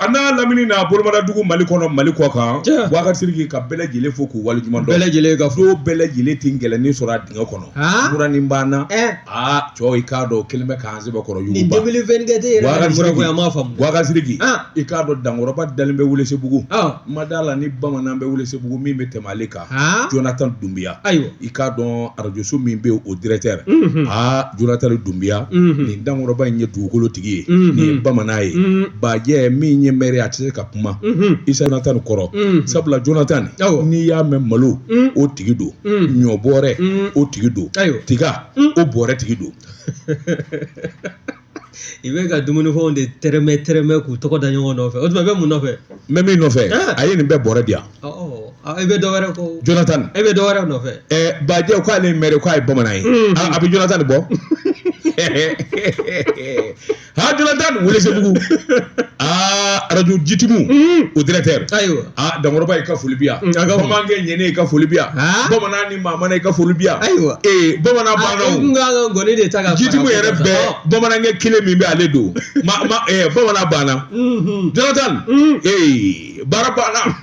A n'a lamini n'a bolomadadugu Mali kɔnɔ Mali kɔ kan Bubakari Sidiki ka bɛɛ lajɛlen fo k'u waleɲuman dɔn bɛɛ lajɛlen ka fo bɛɛ lajɛlen tɛ gɛlɛnni sɔrɔ a dingɛ kɔnɔ mura nin banna aa cɛw i k'a dɔn kelen bɛ k'an sɛbɛkɔrɔ nin 2024 yɛrɛ Bubakari Sidiki i k'a dɔn dankɔrɔba dalen bɛ Welesebugu n ma d'a la ni bamanan bɛ Welesebugu min bɛ tɛmɛ ale kan Jonathan Dunbiya ayiwa i k'a dɔn arajoso min bɛ o directeur aa Jonathan Dunbiya nin dankɔrɔba in ye dugukolo tigi ye nin ye bamanan ye bajɛ min ye maire a tɛ se ka kuma Isa Jonathan kɔrɔ sabula Jonathan n'i y'a mɛn malo o tigi don ɲɔ bɔrɛ o tigi don tiga o bɔrɛ tigi don I bɛ ka dumunifɛnw de tɛrɛmɛ tɛrɛmɛ k'u tɔgɔ da ɲɔgɔn nɔfɛ o tuma i bɛ mun nɔfɛ n bɛ min nɔfɛ a ye nin bɛɛ bɔrɛ di yan i bɛ dɔ wɛrɛ kɔ Jonathan e bɛ dɔ wɛrɛ nɔfɛ bajɛ k'ale ye maire k'a ye bamanan ye a bɛ Jonathan bɔ ha Jonathan Welesebugu aa arajo jitimu o directeur ayiwa aa dankɔrɔba i ka foli bi yan bamanankɛ ɲɛnen i ka foli bi yan bamanan ni maamana i ka foli bi yan ayiwa ee bamanan banna o kun kan ka ngɔni de ta ka jitimu yɛrɛ bɛɛ bamanankɛ kelen min bɛ ale don ma ma ee bamanan banna Jonathan ee baara banna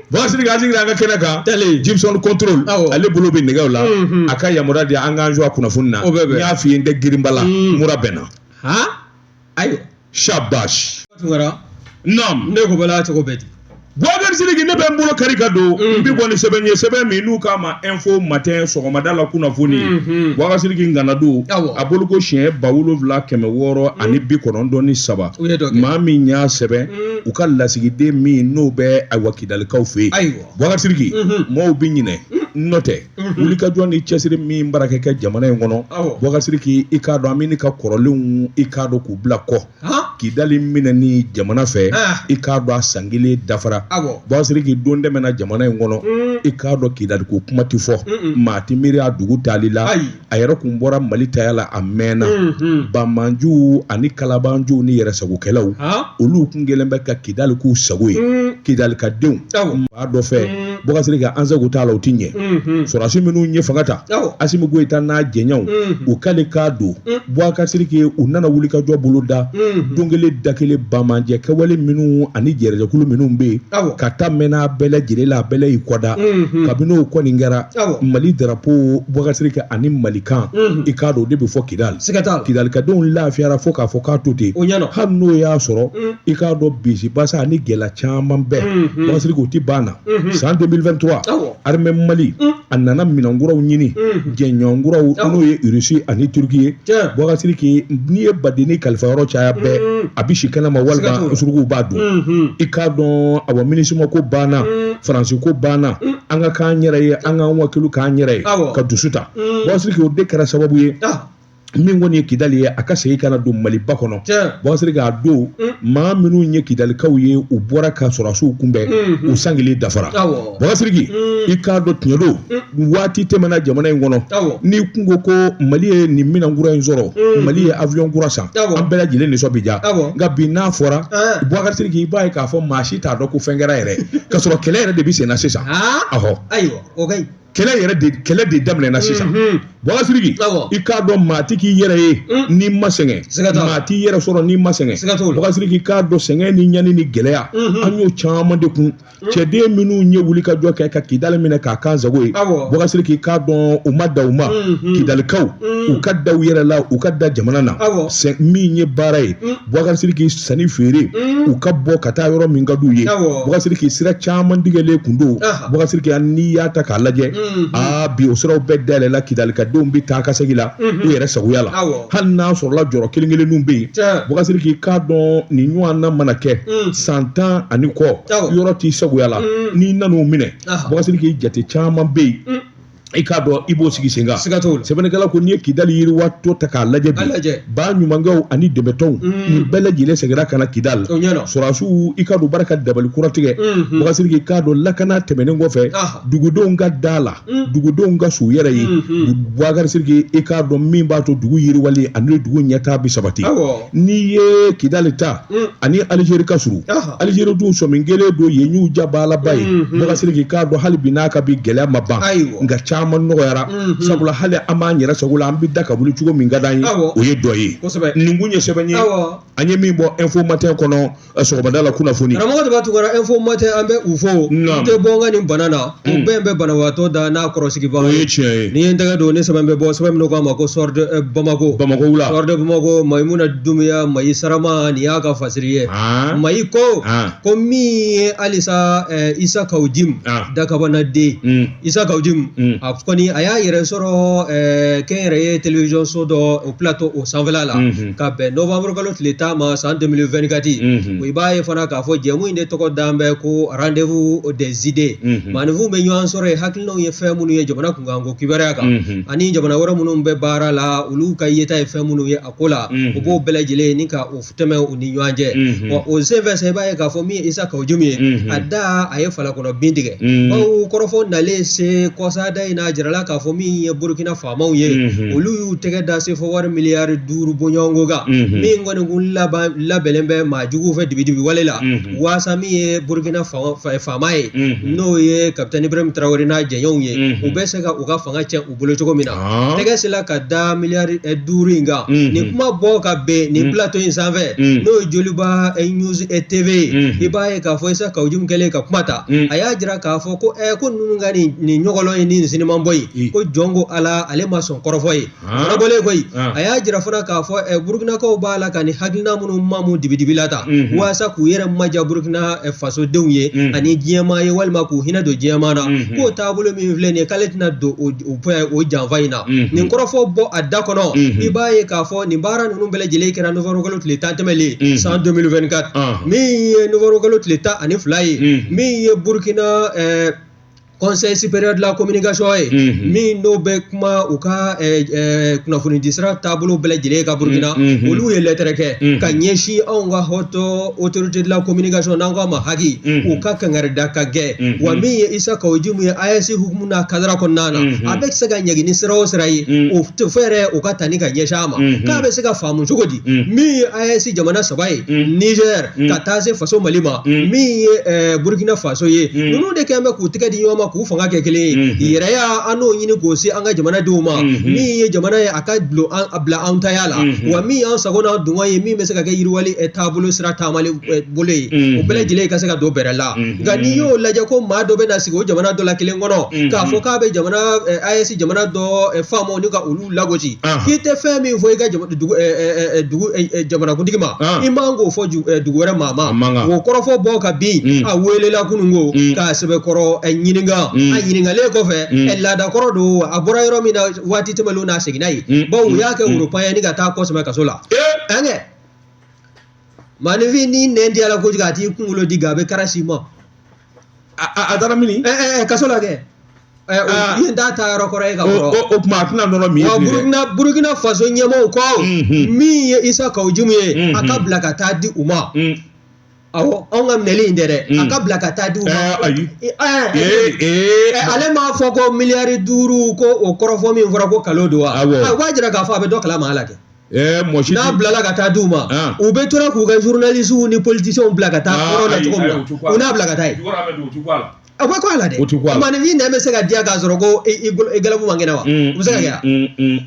Bubakari Sidiki an sigira an ka kɛnɛ kan Gibson contrôle ale bolo bɛ nɛgɛw la a ka yamaruya di an k'an jɔ a kunnafoni na n y'a f'i ye n tɛ girinba la mura bɛ n na ayiwa shabash Tunkara naam ne ko bala cogo bɛ di Bubakari Sidiki ne bɛ n bolo kari ka don n bɛ bɔ ni sɛbɛn ye sɛbɛn min n'u k'a ma info matin sɔgɔmada la kunnafoni Bubakari Sidiki ŋana don a boloko siɲɛ 7693 maa min y'a sɛbɛn u ka lasigiden min n'o bɛ ayiwa Kidalikaw fɛ yen ayiwa Bubakari Sidiki maaw bɛ ɲinɛ n'o tɛ wulikajɔ ni cɛsiri min bara ka kɛ jamana in kɔnɔ Bubakari Sidiki i k'a dɔn an bɛ ka kɔrɔlenw i k'a dɔn k'u bila kɔ Kidali minɛni jamana fɛ i k'a dɔn a san kelen dafara Bubakari Sidiki don tɛmɛna jamana in kɔnɔ i k'a dɔn Kidali ko kuma tɛ fɔ maa tɛ miiri a dugu taali la a yɛrɛ kun bɔra Mali taya la a mɛnna banbaanjuw ani kalabanjuw ni yɛrɛsagokɛlaw olu kun kɛlen bɛ ka Kidali k'u sago ye Kidali ka denw maa dɔ fɛ Bubakari Sidiki an sago t'a la o tɛ ɲɛ sɔrɔdasi minnu ye fanga ta Asimi Goyita n'a jɛɲɔgɔnw u k'ale k'a don Bubakari Sidiki u nana wulikajɔ bolo da don kelen da kelen banbaanjɛ kɛwale minnu ani jɛrɛjɛkulu minnu bɛ yen ka taa mɛnna a bɛɛ lajɛlen la a bɛɛ y'i kɔda kabini o kɔni kɛra Mali drapeau Bubakari Sidiki ani Malikan i k'a dɔn o de bɛ fɔ Kidali Kidalikadenw lafiyara fo k'a fɔ k'a to ten hali n'o y'a sɔrɔ i k'a dɔn bisibasa ani gɛlɛya caman bɛɛ Bubakari Sidiki o tɛ ban na san 2023 armée Mali a nana minɛnkuraw ɲini jɛɲɔgɔn kuraw n'o ye Russie ani Turquie ye Bubakari Sidiki n'i ye badenni kalifa yɔrɔ caya bɛɛ a bɛ si kɛnɛma walima surukuw b'a dun i k'a dɔn awa MINUSMA ko banna Faransi ko banna an ka k'an yɛrɛ ye an k'an wakilu k'an yɛrɛ ye ka dusu ta Bubakari Sidiki o de kɛra sababu ye min kɔni ye Kidali ye a ka segin ka na don Maliba kɔnɔ Bubakari Sidiki a don maa minnu ye Kidalikaw ye u bɔra ka sɔrɔdasiw kunbɛn u san kelen dafara Bubakari Sidiki i k'a dɔn tiɲɛ don waati tɛmɛna jamana in kɔnɔ n'i kun ko ko Mali ye nin minɛn kura in sɔrɔ Mali ye avion kura san an bɛɛ lajɛlen nisɔn bɛ diya nka bi n'a fɔra Bubakari Sidiki i b'a ye k'a fɔ maa si t'a dɔn ko fɛn kɛra yɛrɛ k'a sɔrɔ kɛlɛ yɛrɛ de bɛ sen na sisan ayiwa o ka ɲi kɛlɛ yɛrɛ de kɛlɛ de daminɛna sisan Bubakari Sidiki i k'a dɔn maa ti k'i yɛrɛ ye n'i ma sɛgɛn maa t'i yɛrɛ sɔrɔ n'i ma sɛgɛn Bubakari Sidiki i k'a dɔn sɛgɛn ni ɲani ni gɛlɛya an y'o caman de kun cɛden minnu ye wulikajɔ kɛ ka Kidali minɛ k'a k'an sago ye Bubakari Sidiki i k'a dɔn u ma dan u ma Kidalikaw u ka da u yɛrɛ la u ka da jamana na min ye baara ye Bubakari Sidiki sanni feere u ka bɔ ka taa yɔrɔ min ka d'u ye Bubakari Sidiki sira caman tigɛlen kun don Bubakari Sidiki n'i y'a ta k'a lajɛ aa bi o siraw bɛɛ dayɛlɛla Kidalikadenw bɛ taa ka segin la u yɛrɛ sagoya la hali n'a sɔrɔla jɔrɔ kelen kelenninw bɛ yen Bubakari Sidiki i k'a dɔn nin ɲɔgɔnna mana kɛ san 10 ani kɔ yɔrɔ t'i sagoya la n'i nan'o minɛ Bubakari Sidiki jate caman bɛ yen i k'a dɔn i b'o sigi sen kan siga t'o la sɛbɛnnikɛla ko n'i ye Kidali yiriwa tɔ ta k'a lajɛ bi ba ɲumankɛw ani dɛmɛtɔnw nin bɛɛ lajɛlen seginna ka na Kidali sɔrɔdasiw i k'a dɔn baara ka dabali kura tigɛ Bubakari Sidiki i k'a dɔn lakana tɛmɛnen kɔfɛ dugudenw ka da la dugudenw ka s'u yɛrɛ ye Bubakari Sidiki i k'a dɔn min b'a to dugu yiriwali ani dugu ɲɛtaa bɛ sabati n'i ye Kidali ta ani Alizeri ka surun Alizeri dun sɔmi kelen don yen y'u jabalaba ye Bubakari Sidiki i k'a dɔn hali bi n'a ka bi gɛlɛya ma ban nka caman taama nɔgɔyara, sabula hali an b'an yɛrɛ sago la, an bɛ da ka wuli cogo min ka d'an ye, o ye dɔ ye. Nin kun ye sɛbɛn ye an ye min bɔ Info Matin kɔnɔ sɔgɔmada la kunnafoni. Karamɔgɔ Daba Tunkara, Info Matin, an bɛ u fo. N tɛ bɔ n ka nin bana na, ko bɛn bɛ banabagatɔ da n'a kɔrɔsigibaga ye. O ye tiɲɛ ye. N'i ye n tɛgɛ don ni sɛbɛn bɛ bɔ, sɛbɛn min k'a ma ko Soir de Bamako. Bamako wula. Soir de Bamako, Mayimuna Dunbiya Mayi Sarama, nin y'a ka fasiri ye. Mayi ko ko min ye halisa Isa Kawu Jim dakabana den, Isa Kawu Jim, a kɔni a y'a yɛrɛ sɔrɔ kɛnyɛrɛye télévision so dɔ o plateau o sanfɛla la ka bɛn novembre kalo tile 10 ma san 2024. I b'a ye fana k'a fɔ jɛmu in de tɔgɔ dan bɛ ko rendez-vous des idées. Maaninfinw bɛ ɲɔgɔn sɔrɔ yen, hakilinaw ye fɛn minnu ye jamana kunkanko kibaruya kan, ani jamana wɛrɛ minnu bɛ baara la, olu ka yeta ye fɛn minnu ye a ko la, u b'o bɛɛ lajɛlen ni ka o tɛmɛ u ni ɲɔgɔn cɛ. Wa o senfɛ sa, i b'a ye k'a fɔ min ye Isa Kawu Jim ye, a da a ye falakɔnɔ bin tigɛ, bawo kɔrɔfɔ nalen se kɔsada in na, a jirala k'a fɔ min ye Burukina faamaw ye, olu y'u tɛgɛ da sefa wari miliyari 5 bɔɲɔgɔnko kan, min kɔni kun labɛnnen bɛ maa juguw fɛ dibidibi wale la, waasa min ye Burukina faama ye, n'o ye kapitɛni Ibrahim Traoré n'a jɛɲɔgɔnw ye, u bɛ se ka u ka fanga tiɲɛ u bolo cogo min na. Tɛgɛ sela ka da miliyari 5 in kan. Nin kuma bɔ ka ben nin plateau in sanfɛ, n'o ye Joliba News TV ye, i b'a ye k'a fɔ Isa Kawu Jim kɛlen ka kuma ta, a y'a jira k'a fɔ ko ko ninnu ka nin ɲɔgɔlɔn ye ni siniman bɔ ye, ko jɔn ko Ala, ale ma sɔn kɔrɔfɔ ye. Fana bɔlen koyi, a y'a jira fana k'a fɔ Burukinakaw b'a la ka nin hakilina minnu mamu dibidibi la ta, waasa k'u yɛrɛ maja Burukina fasodenw ye ani diɲɛmaa ye, walima k'u hinɛ don diɲɛmaa na, k'o taabolo min filɛ nin ye, k'ale tɛna don o janfa in na. Nin kɔrɔfɔ bɔ a da kɔnɔ, i b'a ye k'a fɔ nin baara ninnu bɛɛ lajɛlen kɛra novembre kalo tile 10 tɛmɛlen san 2024, min ye novembre kalo tile 12 ye, min ye Burukina Conseil supérieur de la communication ye, min n'o bɛ kuma u ka kunnafoni di sira taabolo bɛɛ lajɛlen kan Burukina, olu ye lɛtɛrɛ kɛ ka ɲɛsin anw ka haute autorité de la communication, n'an k'a ma HAC, u ka kangarida ka kɛ. Wa min ye Isa Kawu Jim ye, AES hukumu n'a cadre kɔnɔna na, a bɛ se ka ɲangi ni sira o sira ye, o fɛɛrɛ o ka ta ni ka ɲɛsin a ma, k'a bɛ se ka faamu cogo di. Min ye AES jamana saba ye, Niger ka taa se faso Mali ma, min ye Burukina Faso ye, ninnu de kɛlen bɛ k'u tɛgɛ di ɲɔgɔn ma k'u fanga kɛ kelen ye. Yɛrɛya, an n'o ɲini k'o se an ka jamanadenw ma, min ye jamana ye a ka bila an taya la, wa min y'an sago n'an dungɔ ye, min bɛ se ka kɛ yiriwali taabolo sira taamali bolo ye, o bɛɛ lajɛlen ka se ka don bɛrɛ la. Nka n'i y'o lajɛ ko maa dɔ bɛ na sigi o jamana dɔ la kelen kɔnɔ k'a fɔ k'a bɛ jamana AES jamana dɔ faamaw ni ka olu lagosi, k'i tɛ fɛn min fɔ i ka dugu jamanakuntigi ma, i man k'o fɔ dugu wɛrɛ maa ma. O kɔrɔfɔ bɔ ka bin, a welela kununko k'a sɛbɛkɔrɔ ɲininka. A ɲininkalen kɔfɛ, laada kɔrɔ don, a bɔra yɔrɔ min na waati tɛmɛnlenw n'a seginna yen, bawo u y'a kɛ woropan ye ni ka taa kɔsɛmɛ kaso la. Ɛnkɛ maaninfin, n'i nɛn diyara kojugu, a t'i kunkolo di, nka a bɛ kara s'i ma. A taara min? Kaso la kɛ. Yen t'a taa yɔrɔ kɔrɔ ye ka kɔrɔ. O tuma a tɛna nɔnɔ min. Wa Burukina Faso ɲɛmaaw ko min ye Isa Kawu Jim ye, a ka bila ka taa di u ma. Awɔ, anw ka minɛli in tɛ dɛ, a ka bila ka taa di u ma. Ayi. Ale m'a fɔ ko miliyari 5 ko o kɔrɔfɔ min fɔra ko kalon don wa? Awɔ. O b'a jira k'a fɔ a bɛ dɔ kalama a la kɛ. Mɔgɔ si n'a bilala ka taa di u ma, u bɛ tora k'u ka journalistes ni politiciens bila ka taa kɔrɔ la cogo min na, u n'a bila ka taa yen. A bɛ kɔ a la dɛ. O tɛ kɔ a la. Maaninfin nɛn bɛ se ka diya k'a sɔrɔ ko i galabu man kɛnɛ wa? O bɛ se ka kɛ wa?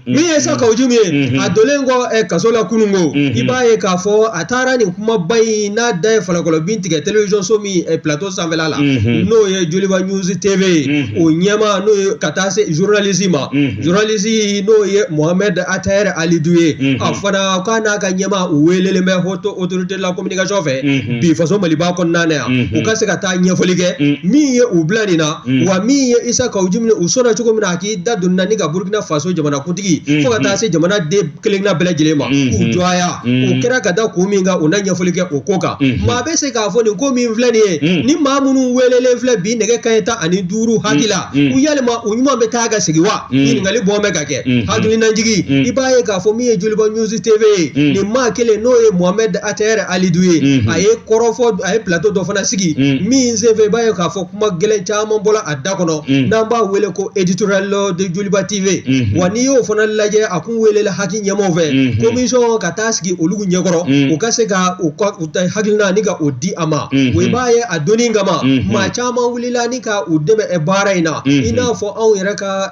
Min ye Isa Kawu Jim ye, a donlen kɔ kaso la kununko, i b'a ye k'a fɔ a taara nin kumaba in n'a da ye falakɔlɔ bin tigɛ télévision so min plateau sanfɛla la, n'o ye Joliba News TV ye, o ɲɛmaa n'o ye ka taa se journaliste ma, journaliste n'o ye Mohamed Ataher Alidu ye, a fana k'a n'a ka ɲɛmaa u welelen bɛ haute autorité de la communication fɛ bi faso Maliba kɔnɔna na yan, u ka se ka taa ɲɛfɔli kɛ min ye u bila nin na. Wa min ye Isa Kawu Jim ye, u sɔnna cogo min na a k'i da don na ni ka Burukina Faso jamanakuntigi fo ka taa se jamana den kelenna bɛɛ lajɛlen ma k'u dɔgɔya, o kɛra ka da kun min kan, u na ɲɛfɔli kɛ o ko kan. Maa bɛ se k'a fɔ nin ko min filɛ nin ye, ni maa minnu welelen filɛ bi nɛgɛ kanɲɛ 15 hakili la, u yalima u ɲuman bɛ taa ka segin wa? Ɲininkali bɔ bɛ ka kɛ. Hakilinajigi, i b'a ye k'a fɔ min ye Joliba News TV ye, nin maa kelen n'o ye Mohamed Ataher Alidu ye, a ye kɔrɔfɔ, a ye plateau dɔ fana sigi min senfɛ, i b'a ye k'a fɔ kuma kuma gɛlɛn caman bɔla a da kɔnɔ n'an b'a wele ko éditorial de Joliba TV wa n'i y'o fana lajɛ a kun welela HAC ɲɛmaaw fɛ commission ka taa sigi olu ɲɛkɔrɔ u ka se ka u ka u ta hakilina ni ka o di a ma o i b'a ye a donni kama maa caman wulila ni ka u dɛmɛ baara in na i n'a fɔ anw yɛrɛ ka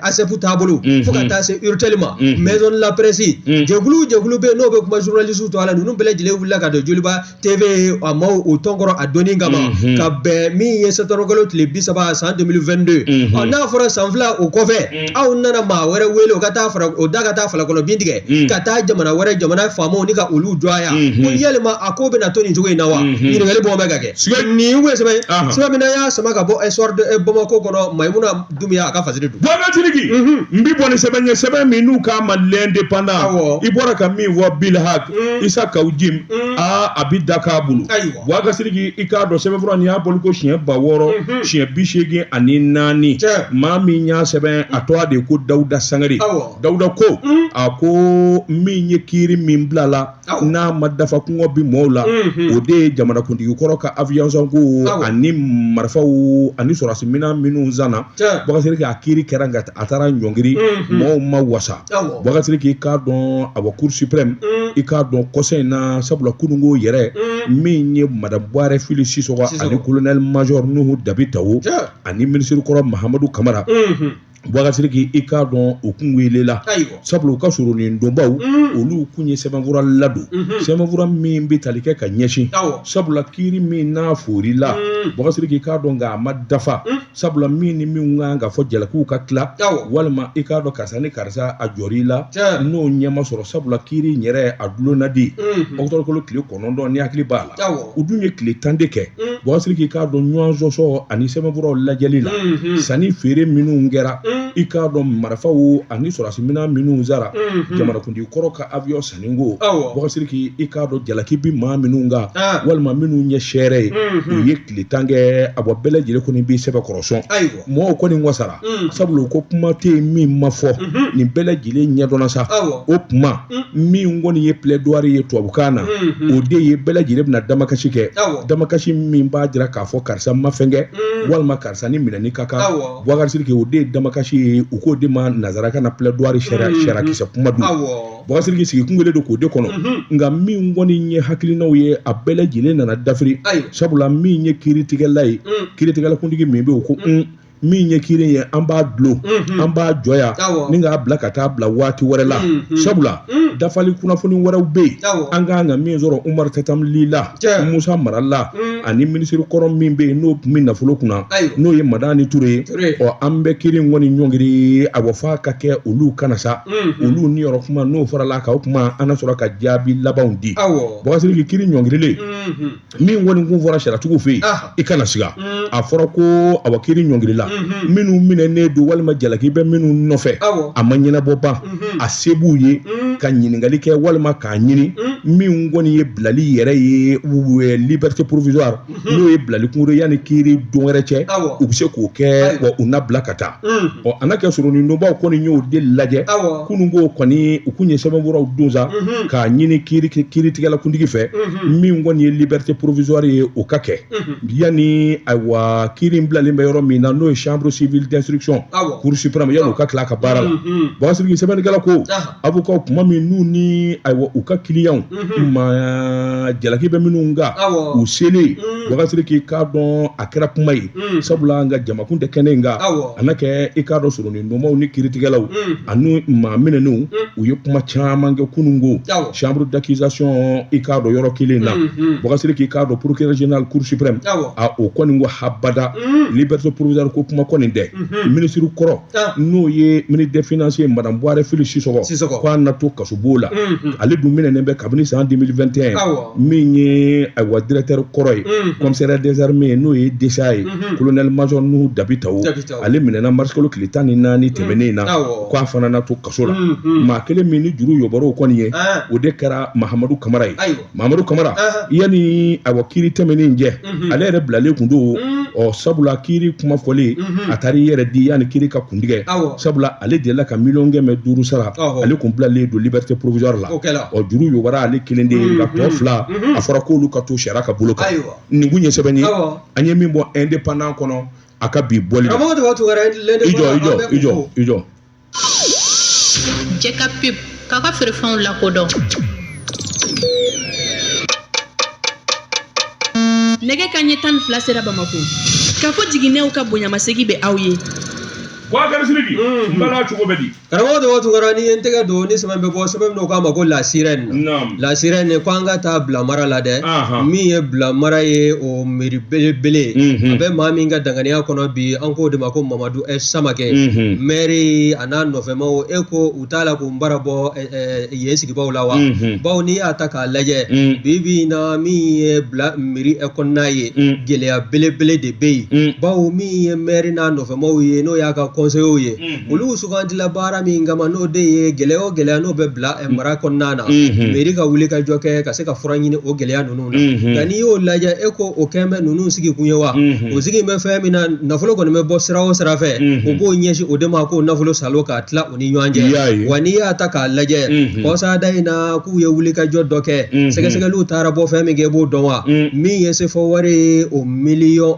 ASEP taabolo fo ka taa se URTEL ma maison de la presse jɛkulu jɛkulu bɛ yen n'o bɛ kuma journaliste tɔgɔ la ninnu bɛɛ lajɛlen wulila ka don Joliba TV a maaw o tɔn kɔrɔ a donni kama ka bɛn min ye septembre kalo tile 30 san 2022 ɔ n'a fɔra san 2 o kɔfɛ aw nana maa wɛrɛ wele o ka taa fara o da ka taa falakɔnɔ bin tigɛ ka taa jamana wɛrɛ jamana faamaw ni ka olu dɔgɔya ko yalima a ko bɛna to nin cogo in na wa ɲininkali bɔ bɛ ka kɛ nin ye sɛbɛn sɛbɛn min y'a sama ka bɔ Soir de Bamako kɔnɔ Mayimuna Dumbuya a ka fasiri don Boubacar Sidiki n bi bɔ ni sɛbɛn ye sɛbɛn min n'u k'a ma l'indépendant i bɔra ka min fɔ Bilhak Isa Kaw Jim aa a bi da k'a bolo Boubacar Sidiki i k'a dɔn sɛbɛnfura nin y'a bɔli ko siɲɛ 6000 siɲɛ 84 maa min y'a sɛbɛn a tɔgɔ de ko Dawuda Sangare Dawuda ko a ko min ye kiiri min bilala n'a ma dafa kɔngɔ bi mɔɔw la o de ye jamanakuntigi kɔrɔ ka avion sanko ani marifaw ani sɔrɔdasi minɛn minnu sanna Boubacar Sidiki a kiiri kɛra nka a taara ɲɔngiri mɔɔw ma wasa Boubacar Sidiki i k'a dɔn awa cour suprême i k'a dɔn kɔsa in na sabula kununko yɛrɛ min ye madame Buwarɛ Fili Sisɔkɔ ani colonel major Nuhu Dabitao ani minisiri kɔrɔ Mahamadu Kamara Boubacar Sidiki i k'a dɔn u kun welela sabula u ka soronin donbaw olu kun ye sɛbɛnfura ladon sɛbɛnfura min bɛ tali kɛ ka ɲɛsin sabula kiiri min n'a forila Boubacar Sidiki i k'a dɔn nka a ma dafa sabula min ni min kan ka fɔ jalakiw ka tila walima i k'a dɔn karisa ni karisa a jɔr'i la n'o ɲɛ ma sɔrɔ sabula kiiri in yɛrɛ a dulonna de octobre kalo tile 9 ni hakili b'a la u dun ye tile 10 de kɛ Boubacar Sidiki i k'a dɔn ɲɔgɔn sɔsɔ ani sɛbɛnfuraw lajɛli la sanni feere minnu kɛra i k'a dɔn marifaw ani sɔrɔdasi minɛn minnu sara jamanakuntigi kɔrɔ ka avion sanni ko Boubacar Sidiki i k'a dɔn jalaki bi maa minnu kan walima minnu ye seere ye u ye tile 10 kɛ a bɔ bɛɛ lajɛlen kɔni b'i sɛbɛkɔrɔ sɔn mɔgɔw kɔni wasara sabula u ko kuma tɛ yen min ma fɔ nin bɛɛ lajɛlen ɲɛdɔnna sa o kuma min kɔni ye plaidoirie ye tubabukan na o de ye bɛɛ lajɛlen bɛna damakasi kɛ damakasi min b'a jira k'a fɔ karisa ma fɛn kɛ walima karisa ni minɛni ka kan Boubacar Sidiki o de ye damakasi ye u k'o de ma nansarakan na plaidoirie sariyakisɛ kuma don Boubacar Sidiki sigi kun kɛlen don k'o de kɔnɔ nka min kɔni ye hakilinaw ye a bɛɛ lajɛlen nana dafiri sabula min ye kiiritigɛla ye kiiritigɛla kuntigi min bɛ o ko min ye kiiri ye an b'a dulon an b'a jɔ yan ni k'a bila ka taa bila waati wɛrɛ la sabula dafali kunnafoni wɛrɛw bɛ yen an ka kan ka min sɔrɔ Umaru Tatam Li la Musa Mara la ani minisiri kɔrɔ min bɛ yen n'o tun bɛ nafolo kunna n'o ye Madani Ture ye ɔ an bɛ kiiri in kɔni ɲɔngiri a f'a ka kɛ olu kana sa olu niyɔrɔ kuma n'o farala kan o kuma an na sɔrɔ ka jaabi labanw di Boubacar Sidiki kiiri ɲɔngirilen min kɔni kun fɔra sariyatigiw fɛ yen i kana siga a fɔra ko awa kiiri ɲɔngirila minnu minɛnen don walima jalaki bɛ minnu nɔfɛ a ma ɲɛnabɔ ban a se b'u ye ka ɲininkali kɛ walima k'a ɲini min kɔni ye bilali yɛrɛ ye liberté provisoire n'o ye bilali kunkurun yanni kiiri don wɛrɛ cɛ u bɛ se k'o kɛ wa u na bila ka taa ɔ a na kɛ soronadonbaw kɔni y'o de lajɛ kunun ko kɔni u kun ye sɛbɛnfuraw don sa k'a ɲini kiiritigɛla kuntigi fɛ min kɔni ye liberté provisoire ye o ka kɛ yanni ayiwa kiiri in bilalen bɛ yɔrɔ min na n'o ye chambre civile d'instruction cour suprême yanni u ka tila a ka baara la Boubacar Sidiki sɛbɛnnikɛla ko avocat kuma min n'u ni ayiwa u ka kiliyanw ma jalaki bɛ minnu kan u selen Boubacar Sidiki k'a dɔn a kɛra kuma ye sabula nka jamakun tɛ kɛnɛ in kan a na kɛ i k'a dɔn soronadonbaw ni kiiritigɛlaw ani maa minɛnenw u ye kuma caman kɛ kunun ko chambre d'accusation i k'a dɔn yɔrɔ kelen na Boubacar Sidiki k'a dɔn procureur général cour suprême a o kɔni ko habada liberté provisoire ko kuma kɔni tɛ minisiri kɔrɔ n'o ye ministre des finances ye madame Buwarɛ Fili Sisɔkɔ k'a na to kasobon la ale dun minɛnen bɛ kabini san 2021 min ye ayiwa directeur kɔrɔ ye commissariat des armées n'o ye DCA ye colonel major Nuhu Dabitao ale minɛna mars kalo tile 14 tɛmɛnen na k'a fana na to kaso la maa kelen min ni juru yɔbɔr'o kɔni ye o de kɛra Mahamadu Kamara ye Mahamadu Kamara yanni ayiwa kiiri tɛmɛnen cɛ ale yɛrɛ bilalen tun don. Ɔ sabula kiiri kuma fɔlen a taara i yɛrɛ di yanni kiiri ka kuntigɛ, sabula ale delila ka 500 miliyɔn sara, ale kun bilalen don liberté provisoire la. Ɔ juru yobara ale kelen de ye, nka tɔ fila a fɔra k'olu ka to sariya ka bolo kan. Nin kun ye sɛbɛn ye an ye min bɔ Indépendant kɔnɔ a ka bi bɔli la. I jɔ, i jɔ, i jɔ, i jɔ. Cɛ ka pub k'a ka feerefɛnw lakodɔn. Nɛgɛ kanɲɛ 12 sera Bamakɔ. Kafo jiginɛw ka bonyamasegin bɛ aw ye. Boubacar Sidiki, n bala cogo bɛ di? Karamɔgɔ Daba Tunkara, ni ye n tɛgɛ don ni sɛbɛn bɛ bɔ, sɛbɛn min k'a ma ko La Sirène. La Sirène ko an ka taa bila mara la dɛ. Min ye bila mara ye, o mairie belebele, a bɛ maa min ka danganiya kɔnɔ bi, an k'o de ma ko Mamadu Samakɛ maire, a n'a nɔfɛmaw, e ko u t'a la k'u bara bɔ yen sigibaaw la wa? Bawo n'i y'a ta k'a lajɛ bi bi in na, min ye bila mairie kɔnɔna ye, gɛlɛya belebele de bɛ yen, bawo min ye maire n'a nɔfɛmaw ye, n'o y'a ka conseillers ye, olu sugandila baara min kama, n'o de ye gɛlɛya o gɛlɛya n'o bɛ bila mara kɔnɔna na, mairie ka wuli ka jɔ kɛ ka se ka fura ɲini o gɛlɛya ninnu na. Nka n'i y'o lajɛ, e ko o kɛn bɛ ninnu sigi kun ye wa? O sigi bɛ fɛn min na, nafolo kɔni bɛ bɔ sira o sira fɛ, u b'o ɲɛsin o de ma, k'o nafolo salo k'a tila u ni ɲɔgɔn cɛ. Wa n'i y'a ta k'a lajɛ, kɔsada in na, k'u ye wuli ka jɔ dɔ kɛ, sɛgɛsɛgɛliw taara bɔ fɛn min kɛ, i b'o dɔn wa? Min ye sefa wari ye, o 12 miliyɔn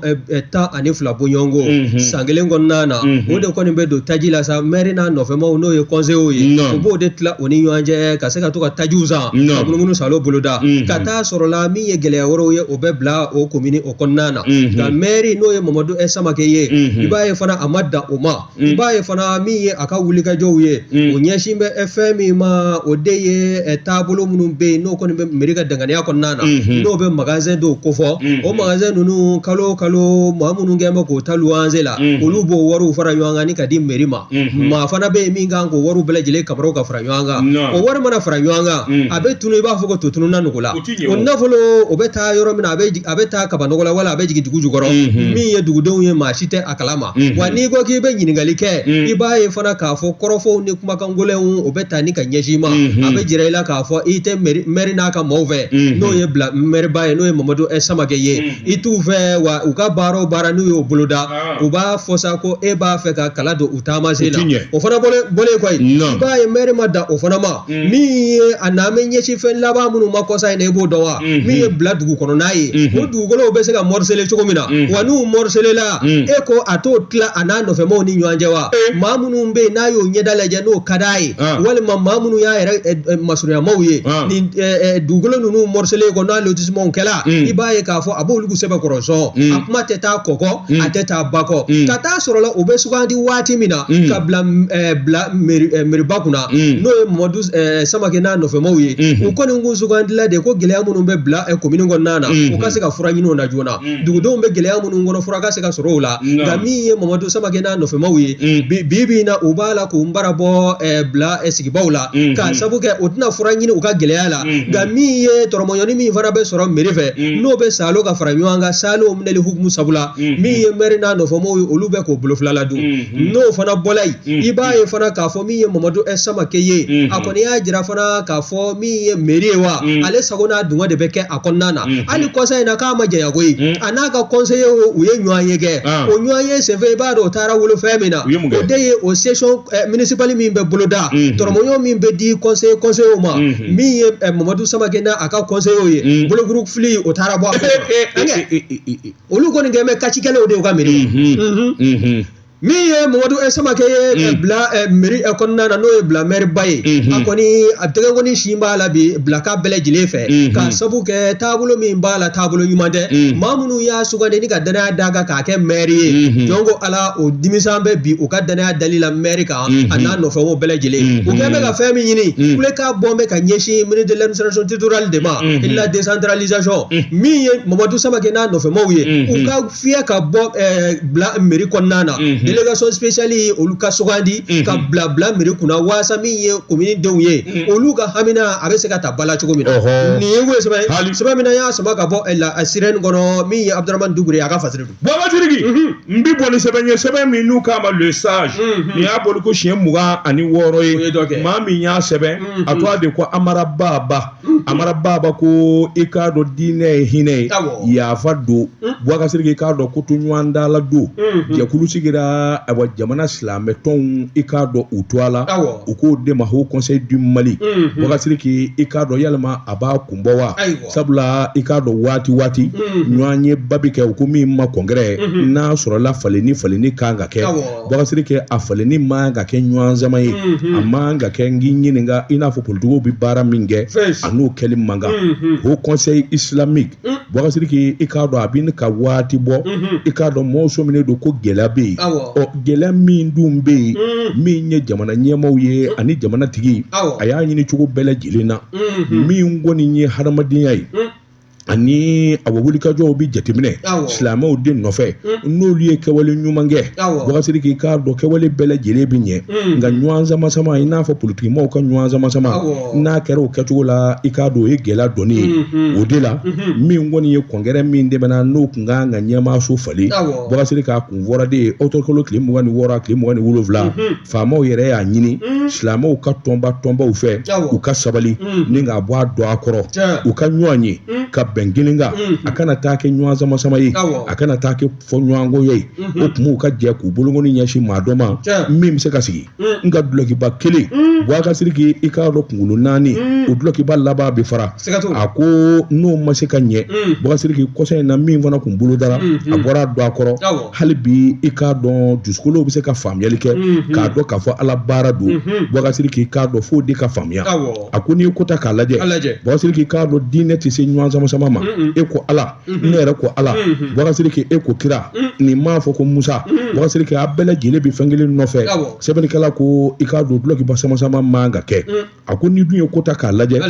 bɔɲɔgɔnko san kelen kɔnɔna na, o de kɔni bɛ don taji la sa. Maire n'a nɔfɛmaw, n'o ye conseillers ye, u b'o de tila u ni ɲɔgɔn cɛ ka se ka to ka tajiw san, ka munumunu salo boloda, ka taa sɔrɔ la min ye gɛlɛya wɛrɛw ye, o bɛ bila o komini o kɔnɔna na. Nka maire, n'o ye Mamadu Samakɛ ye, i b'a ye fana a ma dan o ma. I b'a ye fana min ye a ka wulikajɔw ye, o ɲɛsin bɛ fɛn min ma, o de ye taabolo minnu bɛ yen, n'o kɔni bɛ mairie ka danganiya kɔnɔna na, n'o bɛ magasin dɔw kofɔ. O magasin ninnu, kalo o kalo, maa minnu kɛn bɛ k'o ta luwanse la, olu b'o wariw fara ɲɔgɔn kan ni ka di mairie ma. Maa fana bɛ yen min kan k'o wariw bɛɛ lajɛlen kamaraw ka fara ɲɔgɔn kan. O wari mana fara ɲɔgɔn kan, a bɛ tunu i b'a fɔ ko to tununna nugu la. O nafolo, o bɛ taa yɔrɔ min na, a bɛ taa kabanɔgɔ la wala a bɛ jigin dugu jukɔrɔ. Min ye dugudenw ye, maa si tɛ a kalama. Wa n'i ko k'i bɛ ɲininkali kɛ, i b'a ye fana k'a fɔ kɔrɔfɔw ni kumakan gɛlɛnw, o bɛ taa ni ka ɲɛsin i ma. A bɛ jira i la k'a fɔ i tɛ maire n'a ka maaw fɛ, n'o ye bila maireba ye, n'o ye Mamadu Samakɛ ye, i t'u fɛ. Wa u ka baara o baara n'u y'o boloda, u b'a fɔ sa ko e b'a fɛ ka kala don u taamasen na. O fana bɔlen kɔ yen, i b'a ye maire ma dan o fana ma. Min ye a n'an bɛ ɲɛsin fɛn laban minnu ma kɔsa in na, i b'o dɔn wa? Min ye bila dugu kɔnɔna ye, o dugukolow bɛ se ka morceler cogo min na, wa n'u morceler la, e ko a t'o tila a n'a nɔfɛmaaw ni ɲɔgɔn cɛ wa? Maa minnu bɛ yen n'a y'o ɲɛda lajɛ, n'o ka d'a ye, walima maa minnu y'a yɛrɛ masurunyamaw ye, nin dugukolo ninnu morceler kɔ, n'a lotissement kɛla, i b'a ye k'a fɔ a b'olu sɛbɛkɔrɔ sɔn. A kuma tɛ taa kɔkɔ, a tɛ taa bakɔ. Ka taa sɔrɔ la, u bɛ sugandi waati min na ka bila bila maireba kunna, n'o ye Mamadu Samakɛ n'a nɔfɛmaaw ye, u kɔni kun sugandila de ko gɛlɛya minnu bɛ bila komini kɔnɔna na, u ka se ka fura ɲini o na joona, dugudenw bɛ gɛlɛya minnu kɔnɔ, fura ka se ka sɔrɔ o la. Nka min ye Mamadu Samakɛ n'a nɔfɛmaaw ye, bi bi in na, u b'a la k'u bara bɔ bila sigibaw la, k'a sabu kɛ u tɛna fura ɲini u ka gɛlɛya la. Nka min ye tɔrɔmɔɲɔni min fana bɛ sɔrɔ mairie fɛ, n'o bɛ salo ka fara ɲɔgɔn kan, salo minɛli hukumu sabula, min ye maire n'a nɔfɛmaaw ye, olu bɛ k'o bolo fila ladon. N'o fana bɔla yen, i b'a ye fana k'a fɔ min ye Mamadu Samakɛ ye, a kɔni y'a jira fana k'a fɔ min ye mairie ye wa, ale sago n'a dungɔ de bɛ kɛ a kɔnɔna na. Hali kɔsa in na, k'a ma janya koyi, a n'a ka conseiller, u ye ɲɔgɔn ye kɛ. O ɲɔgɔn ye senfɛ, i b'a dɔn o taara wolo fɛn min na, o de ye o session municipale min bɛ boloda, tɔrɔmɔɲɔ min bɛ di conseiller ma, min ye Mamadu Samakɛ n'a ka conseiller ye, bolokuru fili, o taara bɔ a kɔnɔ. Olu kɔni kɛlen bɛ kacikɛlaw de ye u ka mairie. Min ye Mamadu Samakɛ ye bila mairie kɔnɔna na, n'o ye bila maire ba ye, a kɔni a tɛgɛ kɔni sin b'a la bi bilaka bɛɛ lajɛlen fɛ, k'a sabu kɛ taabolo min b'a la, taabolo ɲuman tɛ. Maa minnu y'a sugandi ni ka danaya d'a kan k'a kɛ maire ye, jɔn ko Ala, o dimisan bɛ bi u ka danaya dali la maire kan, a n'a nɔfɛmɔgɔw bɛɛ lajɛlen. U kɛlen bɛ ka fɛn min ɲini, kulekan bɔ bɛ ka ɲɛsin ministre de l'administration territoriale de ma et de la décentralisation. Min ye Mamadu Samakɛ n'a nɔfɛmɔgɔw ye, u ka fiyɛ ka bɔ bila mairie kɔnɔna na, délégation spéciale, olu ka sugandi ka bila bila mairie kunna, waasa min ye komini denw ye, olu ka hamina a bɛ se ka ta ba la cogo min na. Nin ye sɛbɛn sɛbɛn min na, y'a sama ka bɔ la Sirène kɔnɔ, min ye Abdramane Dugure a ka fasiri don. Baba Sidiki, n bi bɔ ni sɛbɛn ye, sɛbɛn min n'u k'a ma Le Sage. Nin y'a bɔli ko siɲɛ 26 ye. Maa min y'a sɛbɛn, a tɔgɔ de ko Amara Baba. Amara Baba ko i k'a dɔn diinɛ ye hinɛ ye, yafa don. Bubakari Sidiki, i k'a dɔn ko to ɲɔgɔn da la don, jɛkulu sigira ayiwa jamana silamɛ tɔnw, i k'a dɔn u tɔgɔ la, u k'o de ma Haut Conseil du Mali. Bubakari Sidiki, i k'a dɔn yalima a b'a kun bɔ wa? Sabula i k'a dɔn waati waati ɲɔgɔnyeba bɛ kɛ, u ko min ma congrès, n'a sɔrɔla falenni falenni kan ka kɛ. Bubakari Sidiki, a falenni man ka kɛ ɲɔgɔn sama ye, a man ka kɛ n k'i ɲininka i n'a fɔ politigiw bɛ baara min kɛ, a n'o kɛli man kan. Haut Conseil islamique, Bubakari Sidiki, i k'a dɔn a bɛ ka waati bɔ, i k'a dɔn mɔgɔw sɔminen don ko gɛlɛya bɛ yen. Ɔ gɛlɛya min dun bɛ yen, min ye jamana ɲɛmaaw ye ani jamana tigi, a y'a ɲini cogo bɛɛ lajɛlen na, min kɔni ye hadamadenya ye ani a wulikajɔw bɛ jateminɛ silamɛw de nɔfɛ, n'olu ye kɛwale ɲuman kɛ, Bubakari Sidiki, i k'a dɔn kɛwale bɛɛ lajɛlen bɛ ɲɛ. Nka ɲɔgɔn sama sama, i n'a fɔ politikimaaw ka ɲɔgɔn sama sama, n'a kɛra o kɛcogo la, i k'a dɔn o ye gɛlɛya dɔnni ye. O de la min kɔni ye congrès min tɛmɛna, n'o kun kan ka ɲɛmaaso falen, Bubakari Sidiki, a kun fɔra de ye octobre kalo tile 26, tile 27. Faamaw yɛrɛ y'a ɲini silamɛw ka tɔnba tɔnbaw fɛ, u ka sabali ni k'a bɔ a don a kɔrɔ, u ka ɲɔgɔn ye ka bɛn kelen kan, a kana taa kɛ ɲɔgɔn sama sama ye, a kana taa kɛ fɔ ɲɔgɔnkɔ ye. O tuma u ka jɛ k'u bolokɔni ɲɛsin maa dɔ ma min bɛ se ka sigi. Nka dulɔkiba kelen, Bubakari Sidiki, i k'a dɔn kunkolo naani, o dulɔkiba laban bɛ fara. A ko n'o ma se ka ɲɛ, Bubakari Sidiki, kɔsa in na min fana kun bolodara, a bɔra a don a kɔrɔ. Hali bi i k'a dɔn dusukolow bɛ se ka faamuyali kɛ k'a dɔn k'a fɔ Ala baara don. Bubakari Sidiki, i k'a dɔn f'o de ka faamuya. A ko n'i ye ko ta k'a lajɛ, Bubakari Sidiki, i k'a dɔn diinɛ tɛ se ɲɔgɔn sama sama ma. E ko Ala, ne yɛrɛ ko Ala, Bubakari Sidiki, e ko kira, nin m'a fɔ ko Musa. Bubakari Sidiki, a bɛɛ lajɛlen bɛ fɛn kelen nɔfɛ. Sɛbɛnnikɛla ko i k'a dɔn dulɔkiba sama sama man ka kɛ. A ko n'i dun ye ko ta k'a lajɛ,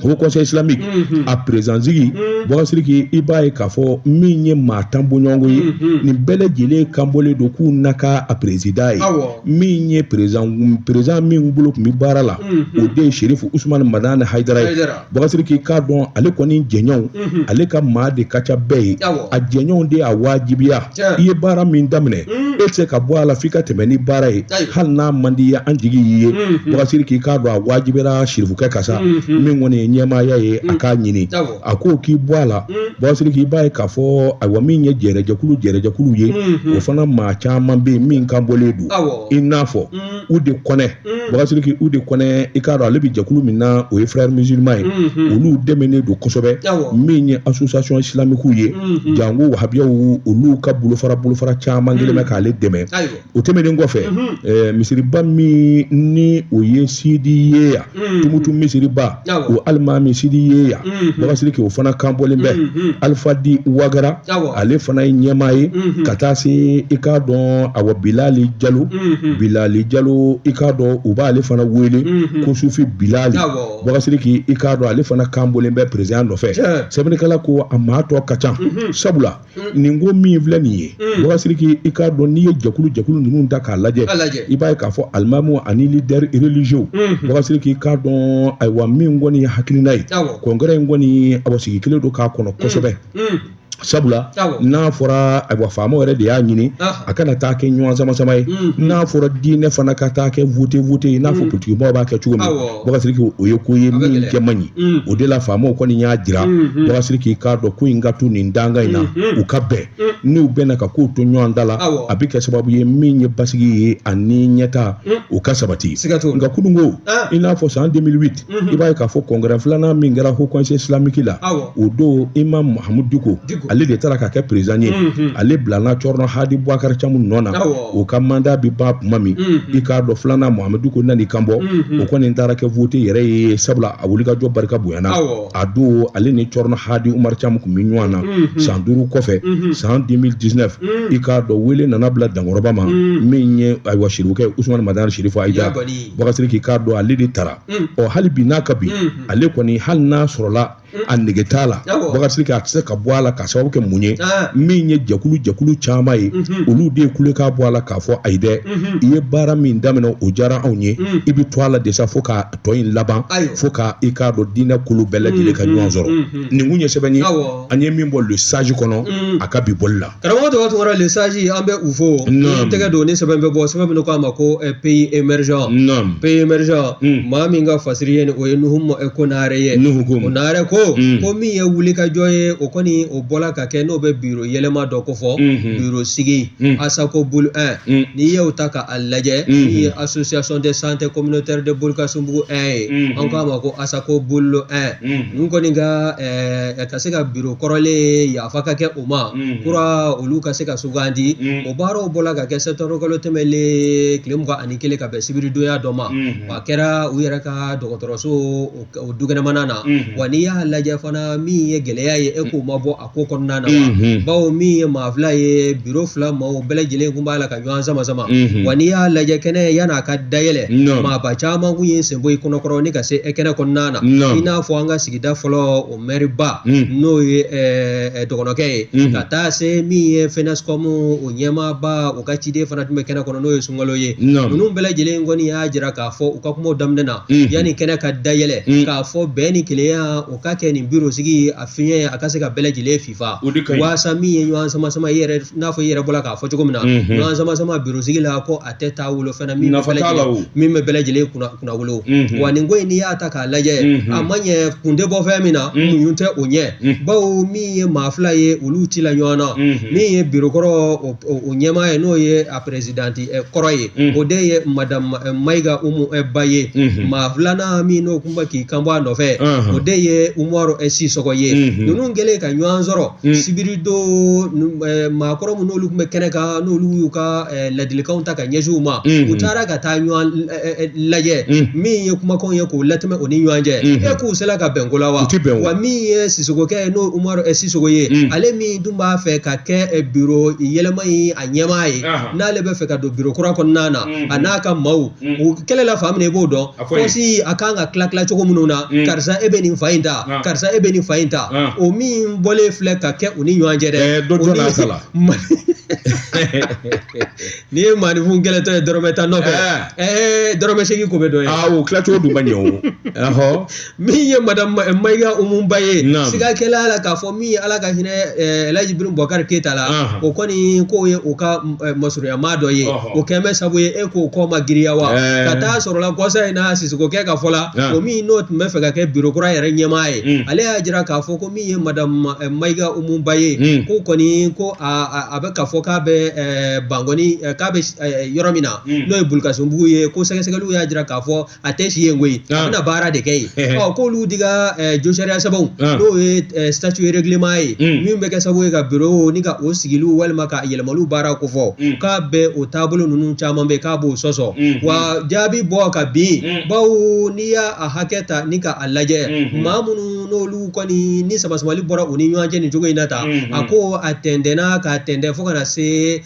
Haut Conseil islamique a président sigi, Bubakari Sidiki, i b'a ye k'a fɔ min ye maa 10 bɔɲɔgɔnko ye, nin bɛɛ lajɛlen kanbɔlen don k'u na k'a président ye. Min ye président min bolo tun bɛ baara la, o de ye Serifu Usumani Madani Hayidara ye. Bubakari Sidiki, k'a dɔn ale kɔni jɛɲɔgɔnw, ale ka maa de ka ca bɛɛ ye, a jɛɲɔgɔnw de y'a wajibiya. I ye baara min daminɛ, e tɛ se ka bɔ a la f'i ka tɛmɛ ni baara ye, hali n'a man di ye, an jigi y'i ye. Bubakari Sidiki, k'a dɔn a wajibiyara Sirifukɛ kan sa, min kɔni ye ɲɛmaaya ye, a k'a ɲini. A ko k'i bɔ a la, Bubakari Sidiki, i b'a ye k'a fɔ ayiwa min ye jɛrɛjɛkulu ye, o fana maa caman bɛ yen min kan bɔlen don, i n'a fɔ Ude Kɔnɛ. Bubakari Sidiki, Ude Kɔnɛ, i k'a dɔn ale bɛ jɛkulu min na, o ye frères musulmans ye, olu dɛmɛnen don kosɛbɛ. Min ye association islamique ye, janko wahabiyaw, olu ka bolofara caman kelen bɛ k'ale dɛmɛ. O tɛmɛnen kɔfɛ, misiriba min ni o ye Sidi Yeya, Tumutu misiriba, o alimami Sidi Yeya, Bubakari Sidiki, o fana kan bɔlen bɛ. Alifadi Wagara, ale fana ye ɲɛmaa ye, ka taa se i k'a dɔn awa Bilali Jalo. Bilali Jalo, i k'a dɔn u b'ale fana wele ko Sufi Bilali. Bubakari Sidiki, i k'a dɔn ale fana kan bɔlen bɛ président nɔfɛ. Sɛbɛnnikɛla ko a maa tɔ ka ca, sabula nin ko min filɛ nin ye, Bubakari Sidiki, i k'a dɔn n'i ye jɛkulu ninnu ta k'a lajɛ, i b'a ye k'a fɔ alimamu ani leader religieux, Bubakari Sidiki, i k'a dɔn ayiwa min kɔni ye hakilina ye, congrès in kɔni awa sigi kelen don k'a kɔnɔ kosɛbɛ. Sabula n'a fɔra ayiwa faamaw yɛrɛ de y'a ɲini a kana taa kɛ ɲɔgɔn sama sama ye, n'a fɔra diinɛ fana ka taa kɛ vote vote ye, i n'a fɔ politikimɔgɔw b'a kɛ cogo min, Bubakari Sidiki, o ye ko ye min kɛ man ɲi. O de la faamaw kɔni y'a jira, Bubakari Sidiki, k'a dɔn ko in ka to nin dankan in na, u ka bɛn. N'u bɛnna ka kow to ɲɔgɔn da la, a bɛ kɛ sababu ye min ye basigi ye ani ɲɛta o ka sabati. Nka kununko, i n'a fɔ san 2008, i b'a ye k'a fɔ congrès filanan min kɛra Haut Conseil islamique la, o don Imam Mahamudu Diko, ale de taara ka kɛ président ye. Ale bilana Cɔrɔnɔ Hadi Bubakari Camu nɔ na. O ka mandat bɛ ban tuma min, i k'a dɔn filanan Mohamed Diko nan'i kan bɔ, o kɔni taara kɛ vote yɛrɛ ye, sabula a wulikajɔ barika bonyana. A don ale ni Cɔrɔnɔ Hadi Umar Camu tun bɛ ɲɔgɔn na. San 5 kɔfɛ, san 2019, i k'a dɔn wele nana bila Dankɔrɔba ma, min ye ayiwa Sirifukɛ Usumani Madani Sirifu Hayidara. Bubakari Sidiki, k'a dɔn ale de taara. Ɔ hali bi n'a ka bi, ale kɔni hali n'a sɔrɔla A nege t'a la. Bubakari Sidiki, a tɛ se ka bɔ a la k'a sababu kɛ mun ye? Min ye jɛkulu jɛkulu caman ye, olu de ye kulekan bɔ a la k'a fɔ ayi dɛ, i ye baara min daminɛ, o diyara anw ye, i bɛ to a la de sa fo ka tɔ in laban, fo ka i k'a dɔn diinɛ kulu bɛɛ lajɛlen ka ɲɔgɔn sɔrɔ. Nin kun ye sɛbɛn ye an ye min bɔ Le Sage kɔnɔ a ka bi bɔli la. Karamɔgɔ Tɔgɔ Tunkara, Le Sage, an bɛ u fo. Tɛgɛ don ni sɛbɛn bɛ bɔ, sɛbɛn min k'a ma ko Pays émergent. Pays émergent, maa min ka fasiri ye o ye Nuhu Konare ye. Konare ko ko min ye wulikajɔ ye, o kɔni o bɔla ka kɛ, n'o bɛ biro yɛlɛma dɔ ko fɔ, biro sigi Asacobul 1. N'i y'o ta k'a lajɛ, min ye Association de santé communautaire de Bulukasunbugu 1 ye, an k'a ma ko Asacobul 1, ninnu kɔni ka ka se ka biro kɔrɔlen yafa ka kɛ o ma, kura olu ka se ka sugandi. O baaraw bɔla ka kɛ septembre kalo tɛmɛlen tile 21, ka bɛn sibiridonya dɔ ma. A kɛra u yɛrɛ ka dɔgɔtɔrɔso o dukɛnɛmana na. Wa n'i y'a lajɛ fana, min ye gɛlɛya ye, e k'o ma bɔ a ko kɔnɔna na wa, bawo min ye maa fila ye, biro fila maaw bɛɛ lajɛlen kun b'a la ka ɲɔgɔn sama sama. Wa n'i y'a lajɛ, kɛnɛ yan'a ka dayɛlɛ, maaba caman kun ye sen bɔ i kɔnɔkɔrɔ ni ka se kɛnɛ kɔnɔna na, i n'a fɔ an ka sigida fɔlɔ o mɛriba, n'o ye dɔgɔnɔkɛ ye, ka taa se min ye FENASCOM o ɲɛmaaba, o ka ciden fana tun bɛ kɛnɛ kɔnɔ, n'o ye Sunkalo ye. Ninnu bɛɛ lajɛlen kɔni y'a jira k'a fɔ u ka kumaw daminɛ na, yanni kɛnɛ ka dayɛlɛ, k'a fɔ bɛn ni kelenya o ka kɛ nin biro sigi a fiɲɛ a ka se ka bɛɛ lajɛlen fifa, waasa min ye ɲɔgɔn sama sama, i yɛrɛ n'a fɔ i yɛrɛ bɔra k'a fɔ cogo min na, ɲɔgɔn sama sama biro sigi la, ko a tɛ taa wolo fɛn na min bɛ bɛɛ lajɛlen kunnawolo. Wa nin ko in, n'i y'a ta k'a lajɛ, a ma ɲɛ, kun tɛ bɔ fɛn min na, muɲu tɛ o ɲɛ, bawo min ye maa fila ye, olu ci la ɲɔgɔn na. Min ye biro kɔrɔ o ɲɛmaa ye, n'o ye a perezidanti kɔrɔ ye, o de ye madamu Mayiga Umu Ba ye. Maa filanan min n'o kun bɛ k'i kan bɔ a nɔfɛ, o de ye Umaru Sisɔkɔ ye. Ninnu kɛlen ka ɲɔgɔn sɔrɔ sibiridon, maakɔrɔ minnu n'olu tun bɛ kɛnɛ kan, n'olu y'u ka ladilikanw ta ka ɲɛsin u ma, u taara ka taa ɲɔgɔn lajɛ. Min ye kumakanw ye k'o latɛmɛ o ni ɲɔgɔn cɛ, e k'u sela ka bɛn ko la wa? Wa min ye Sisɔkɔkɛ ye, n'o Umaru Sisɔkɔ ye, ale min dun b'a fɛ ka kɛ biro yɛlɛma in a ɲɛmaa ye, n'ale bɛ fɛ ka don biro kura kɔnɔna na, a n'a ka maaw, u kɛlɛla fan min na, i b'o dɔn. Poste a kan ka tila tila cogo minnu na, karisa e bɛ nin fan in ta, karisa e bɛ nin fan in ta, o min bɔlen filɛ ka kɛ u ni ɲɔgɔn cɛ dɛ. N'i ye maaninfin kɛlɛtɔ ye dɔrɔmɛ tan nɔfɛ, dɔrɔmɛ seegin ko bɛ dɔ ye. O tilacogo dun ma ɲɛ o. Min ye madamu Mayiga Umu Ba ye, siga kɛla a la k'a fɔ min ye Ala ka hinɛ Elhaji Ibrahim Bubakari Keyita la, o kɔni k'o ye o ka masurunya maa dɔ ye. O kɛn bɛ sabu ye e k'o kɔ ma giriya wa, ka taa sɔrɔla kɔsa in na Sisɔkɔkɛ ka fɔ la, o min n'o tun bɛ fɛ ka kɛ biro kura yɛrɛ ɲɛmaa ye, ale y'a jira k'a fɔ ko min ye madamu Mayiga Umu Ba ye, ko kɔni ko a bɛ k'a fɔ k'a bɛ Bankɔni, k'a bɛ yɔrɔ min na, n'o ye Bulukasunbugu ye, ko sɛgɛsɛgɛliw y'a jira k'a fɔ a tɛ si yen koyi, a bɛna baara de kɛ yen. Ɔ k'olu di ka josariya sɛbɛnw, n'o ye statut règlement ye, min bɛ kɛ sababu ye ka biro ni ka o sigiliw walima ka yɛlɛmaliw baara kofɔ, k'a bɛ o taabolo ninnu caman bɛ k'a b'o sɔsɔ. Wa jaabi bɔ ka bin, bawo n'i y'a hakɛ ta ni ka a lajɛ, maa minnu n'olu kɔni ni samasamali bɔra u ni ɲɔgɔn cɛ nin cogo in na tan, a ko a tɛntɛnna k'a tɛntɛn fo ka na se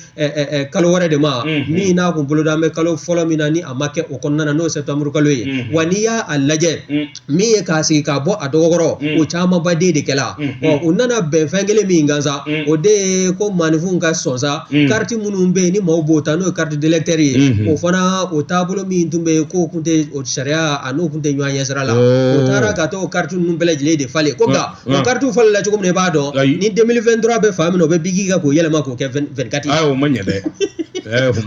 kalo wɛrɛ de ma, min n'a kun boloda bɛ kalo fɔlɔ min na, ni a ma kɛ o kɔnɔna na, n'o ye septembre kalo ye. Wa n'i y'a lajɛ, min ye k'a sigi k'a bɔ a dɔgɔkɔrɔ, o camanba den de kɛla. Ɔ u nana bɛn fɛn kelen min kan sa, o de ye ko maaninfinw ka sɔn sa, kariti minnu bɛ yen ni maaw b'o ta, n'o ye carte d'électeur ye, o fana o taabolo min tun bɛ yen, k'o kun tɛ o sariya, a n'o kun tɛ ɲɔgɔn ɲɛ sira la. O taara ka t'o kariti ninnu bɛɛ lajɛlen de falen ko nka o karitiw falenla cogo min na, i b'a dɔn ni 2023 bɛ fan min na, o bɛ biki kɛ k'o yɛlɛma k'o kɛ 24 ye. O ma ɲɛ dɛ.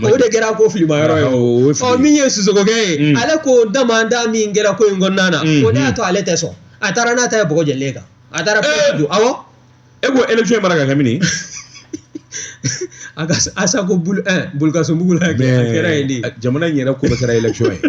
O de kɛra ko filima yɔrɔ ye. Ɔ min ye Sisɔkɔkɛ ye, ale ko damanda min kɛra ko in kɔnɔna na, o de y'a to ale tɛ sɔn. A taara n'a ta ye bɔgɔ jɛlen kan, a taara don. Awɔ. E ko élection in mara ka kɛ min ye? A ka Asacobul 1 Bulukasunbugu la, a kɛra yen de. Jamana in yɛrɛ ko bɛɛ kɛra élection ye.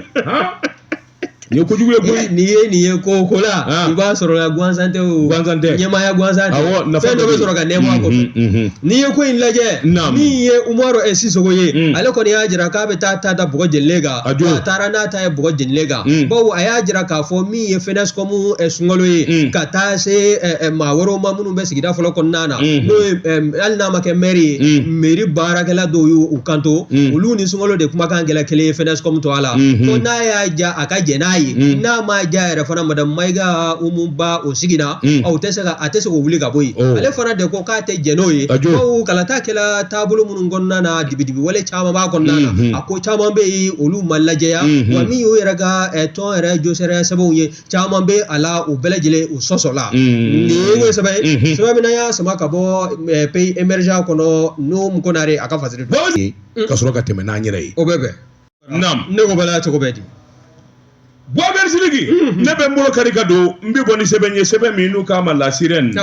Nin ye kojugu ye koyi. N'i ye nin ye ko ko la, i b'a sɔrɔ la gansan tɛ o. Gansan tɛ. Ɲɛmaaya gansan tɛ. Awɔ, nafa fɛn dɔ bɛ sɔrɔ ka nɛɛma a kɔfɛ. N'i ye ko in lajɛ, min ye Umaru Sisɔkɔ ye, ale kɔni y'a jira k'a bɛ taa ta da bɔgɔ jenilen kan. A jo. A taara n'a ta ye bɔgɔ jenilen kan. Bawo a y'a jira k'a fɔ min ye FENASCOM Sunkalo ye, ka taa se maa wɛrɛw ma minnu bɛ sigida fɔlɔ kɔnɔna na, n'o ye hali n'a ma kɛ mɛri ye, mɛri baarakɛla dɔw y'u kanto, olu ni Sunkalo de kumakan kɛla kelen ye FENASCOM tɔgɔ la, ko n'a y'a ja a ka jɛn n'a ye. ye n'a ma diya yɛrɛ fana madame Mayiga Umu Ba o sigira aw tɛ se ka a tɛ se k'o wuli ka bɔ yen ale fana de ko k'a tɛ jɛn n'o ye bawo kalata kɛla taabolo minnu kɔnɔna na dibidibi wale caman b'a kɔnɔna na a ko caman bɛ yen olu ma lajɛya wa min y'u yɛrɛ ka tɔn yɛrɛ josariya sɛbɛnw ye caman bɛ a la u bɛɛ lajɛlen u sɔsɔla nin ye sɛbɛn ye sɛbɛn min n'an y'a sama ka bɔ pays émergent kɔnɔ Nuhum Konare a ka fasiri don ka sɔrɔ ka tɛmɛ n'an yɛrɛ ye o bɛ bɛn naam ne ko bala cogo bɛ di Bubakari Sidiki ne bɛ n bolo kari ka don n bɛ bɔ ni sɛbɛn ye sɛbɛn min n'u k'a ma La Sirène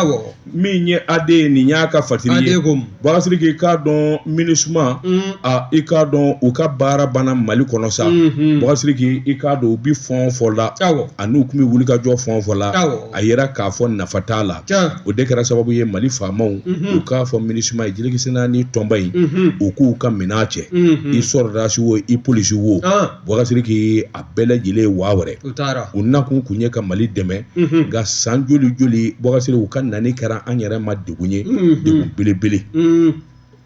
min ye AD nin y'a ka fasiri ye Bubakari Sidiki i k'a dɔn MINUSMA a i k'a dɔn u ka baara banna Mali kɔnɔ sa Bubakari Sidiki i k'a dɔn u bɛ fɛn o fɛn la ani u tun bɛ wulikajɔ fɛn o fɛn la a yera k'a fɔ nafa t'a la o de kɛra sababu ye Mali faamaw u k'a fɔ MINUSMA ye jelekisi naani tɔnba in u k'u ka minɛn cɛ i sɔrɔdasi wo i polisi wo Bubakari Sidiki a bɛɛ lajɛlen waa wɛrɛ u nakun kun ye ka Mali dɛmɛ nka san joli joli Bubakari Sidiki u ka nani kɛra an yɛrɛ ma degun ye degun belebele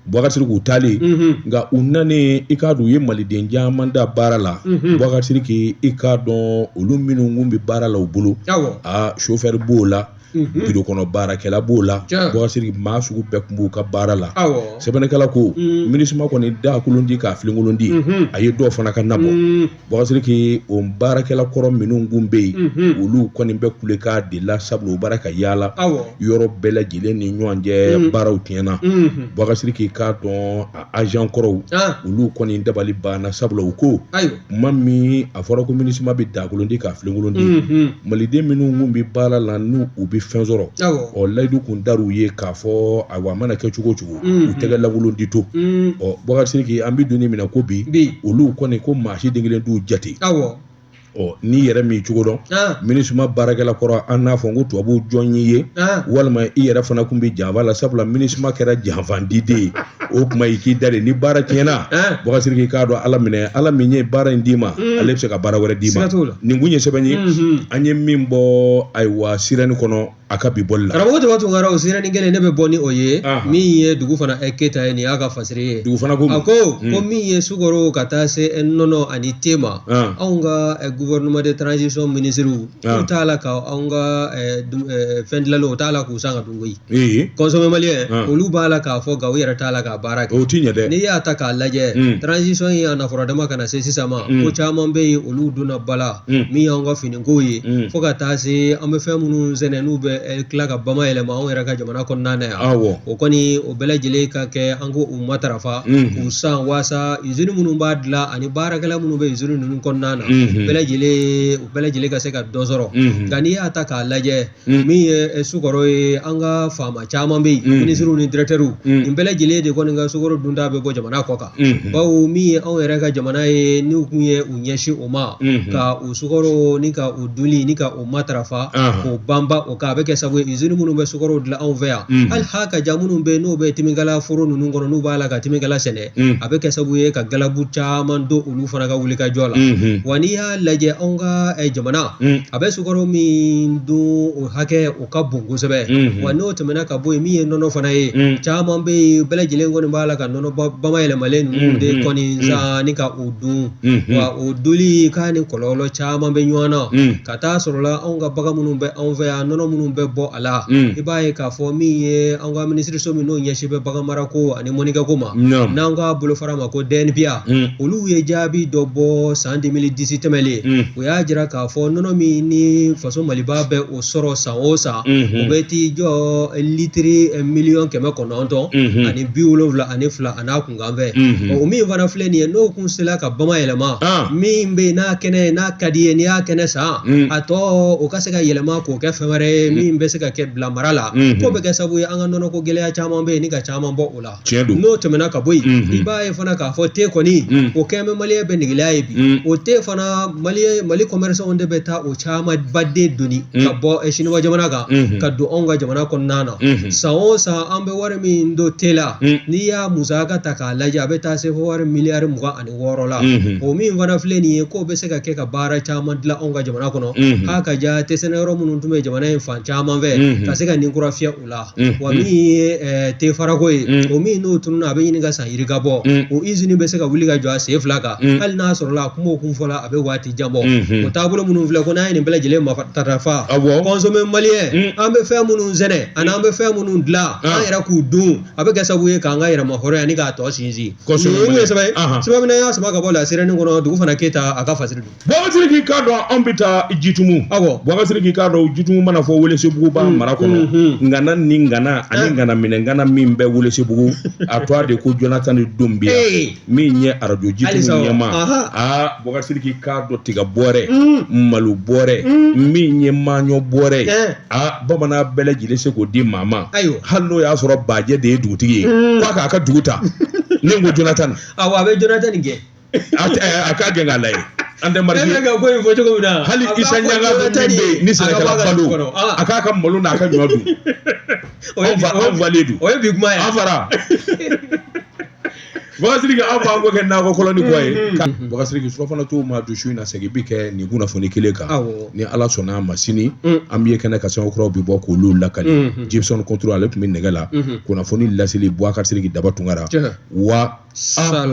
Bubakari Sidiki u taalen nka u nanen i k'a dɔn u ye maliden caman da baara la Bubakari Sidiki i k'a dɔn olu minnu kun bɛ baara la u bolo a sofɛri b'o la biro kɔnɔ baarakɛla b'o la Bubakari Sidiki maa sugu bɛɛ tun b'u ka baara la sɛbɛnnikɛla ko MINUSMA kɔni da kolon di k'a filenkolon di a ye dɔw fana ka na bɔ Bubakari Sidiki o baarakɛla kɔrɔ minnu kun bɛ yen olu kɔni bɛ kulekan de la sabula u bɔra ka yaala yɔrɔ bɛɛ lajɛlen ni ɲɔgɔn cɛ baaraw tiɲɛna Bubakari Sidiki k'a dɔn a agent kɔrɔw olu kɔni dabali banna sabula u ko tuma min a fɔra ko MINUSMA bɛ dakolon di k'a filenkolon di maliden minnu kun bɛ baara la n'u u bɛ fɛn sɔrɔ ɔ layidu kun dar'u ye k'a fɔ ayiwa a mana kɛ cogo o cogo u tɛgɛ lankolon ti to ɔ Bubakari Sidiki an bɛ don min na ko bi olu kɔni ko maa si den kelen t'u jate ɔ n'i yɛrɛ m'i cogo dɔn MINUSMA baarakɛla kɔrɔ an n'a fɔ ko tubabuw jɔn y'i ye walima i yɛrɛ fana kun bɛ janfa la sabula MINUSMA kɛra janfandiden ye o tuma i k'i da de ni baara tiɲɛna Bubakari Sidiki k'a dɔn ala minɛ ala min ye baara in d'i ma ale bɛ se ka baara wɛrɛ d'i ma nin kun ye sɛbɛn ye an ye min bɔ ayiwa Sirène kɔnɔ a ka bi bɔli la karamɔgɔ Jaba Tunkara o Sirène kelen ne bɛ bɔ ni o ye min ye dugu fana Keyita ye nin y'a ka fasiri ye dugu fana ko a ko ko min ye sukaro ka taa se nɔnɔ ani te ma anw ka gouvernement de transition minisiriw u t'a la ka anw ka fɛn dilanlenw u t'a la k'u san ka dun koyi consommer malien olu b'a la k'a fɔ nka u yɛrɛ t'a la k'a baara kɛ o ti ɲɛ dɛ n'i y'a ta k'a lajɛ transition in a nafɔrɔ dama ka na se sisan ma ko caman bɛ yen olu donna ba la min y'anw ka finikow ye fo ka taa se an bɛ fɛn minnu sɛnɛ n'u bɛ tila ka bamayɛlɛma anw yɛrɛ ka jamana kɔnɔna na yan o kɔni o bɛɛ lajɛlen ka kɛ an ko u matarafa k'u san waasa usine minnu b'a dilan ani baarakɛla minnu bɛ usine ninnu kɔnɔna na bɛɛ lajɛlen u bɛɛ lajɛlen ka se ka dɔ sɔrɔ nka n'i y'a ta k'a lajɛ min ye sukaro ye an ka faama caman bɛ yen minisiriw ni directeurs nin bɛɛ lajɛlen de kɔni ka sukaro dunta bɛ bɔ jamana kɔ kan bawo min ye anw yɛrɛ ka jamana ye n'u kun ye u ɲɛsin o ma ka u sukaro ni ka u dunli ni ka u matarafa k'o banba o kan a bɛ kɛ sababu ye usine minnu bɛ sukaro dilan anw fɛ yan hali ha ka ja minnu bɛ yen n'u bɛ timikala foro ninnu kɔnɔ n'u b'a la ka timikala sɛnɛ a bɛ kɛ sababu ye ka galabu caman don olu fana ka wulikajɔ la wa n'i y'a lajɛ anw ka jamana a bɛ sukaro min dun o hakɛ o ka bon kosɛbɛ wa n'o tɛmɛna ka bɔ yen min ye nɔnɔ fana ye caman bɛ yen bɛɛ lajɛlen kɔni b'a la ka nɔnɔ bamayɛlɛmalen ninnu de kɔni san ni ka o dun wa o dunli k'a ni kɔlɔlɔ caman bɛ ɲɔgɔn na ka taa sɔrɔ la anw ka bagan minnu bɛ anw fɛ yan nɔnɔ minnu bɛ bɔ a la i b'a ye k'a fɔ min ye an ka minisiriso min n'o ɲɛsin bɛ bagan marako ani mɔnikɛko ma n'an ka bolofara ma ko DNPA olu ye jaabi dɔ bɔ san 2010 tɛmɛlen u y'a jira k'a fɔ nɔnɔ min ni faso Maliba bɛ o sɔrɔ san o san o bɛ t'i jɔ litiri miliyɔn 972 a n'a kunkanfɛ o min fana filɛ nin ye n'o kun sera ka bamayɛlɛma min bɛ yen n'a kɛnɛ n'a ka di ye n'i y'a kɛnɛ san a tɔ o ka se ka yɛlɛma k'o kɛ fɛn wɛrɛ ye min bɛ se ka kɛ bila mara la k'o bɛ kɛ sababu ye an ka nɔnɔko gɛlɛya caman bɛ yen ni ka caman bɔ o la n'o tɛmɛna ka bɔ yen i b'a ye fana k'a fɔ te kɔni o kɛn bɛ maliyɛn bɛɛ negela ye bi o te fana mali commerçants de bɛ taa o caman baden doni ka bɔ siniwa jamana kan ka don anw ka jamana kɔnɔna na san o san an bɛ wari min don te la n'i y'a musaka ta k'a lajɛ a bɛ taa se fo wari miliyari 26 la o min fana filɛ nin ye k'o bɛ se ka kɛ ka baara caman dilan anw ka jamana kɔnɔ k'a ka ja te sɛnɛ yɔrɔ minnu tun bɛ jamana in fan caman caman fɛ ka se ka ni kura fiyɛ u la wa min ye te farako ye o min n'o tununna a bɛ ɲini ka san yirika bɔ o izini bɛ se ka wuli ka jɔ a sen fila kan hali n'a sɔrɔla a kuma kun fɔla a bɛ waati jan bɔ o taabolo minnu filɛ ko n'an ye nin bɛɛ lajɛlen matarafa consommer malien an bɛ fɛn minnu sɛnɛ ani an bɛ fɛn minnu dilan an yɛrɛ k'u dun a bɛ kɛ sababu ye k'an ka yɛrɛmahɔrɔnya ni k'a tɔ sinsin nin ye sɛbɛn ye sɛbɛn min y'a sama ka bɔ La Sirène kɔnɔ dugu fana Keyita a ka fasiri don Bubakari Sidiki k'a dɔn anw bɛ taa Jitumu awɔ Bubakari Sidiki k'a dɔn Jitumu mana fɔ Welesebugu ba mara kɔnɔ ŋana ni ŋana ani ŋana minɛ ŋana min bɛ Welesebugu a tɔgɔ de ko Jonathan Dunbiya min ye arajo Jitumu ɲɛmaa aa Bubakari Sidiki k'a dɔn tiga bɔrɛ malo bɔrɛ min ye maɲɔ bɔrɛ ye aa bamanan bɛɛ lajɛlen se k'o di maa ma hali n'o y'a sɔrɔ Bajɛ de ye dugutigi ye k'a k'a ka dugu ta ne ko Jonathan awɔ a bɛ Jonathan gɛn a k'a gɛn k'a lajɛ an tɛ mariki e bɛ ka ko in fɔ cogo min na hali Isa Ɲanga min bɛ yen ni sɛnɛkɛla don a k'a ka malo n'a ka ɲɔ dun anw falen don o ye bi kuma ye an fara Bubakari Sidiki an b'an ko kɛ nakɔ kɔlɔni kɔ ye Bubakari Sidiki surɔfana t'o ma don su in na segin bi kɛ nin kunnafoni kelen kan ni Ala sɔnna a ma sini an bɛ ye kɛnɛ kan sɛbɛn kuraw bɛ bɔ k'olu lakali Jibson Kɔntoro ale tun bɛ nɛgɛ la kunnafoni laseli Bubakari Sidiki Daba Tunkara wa sala.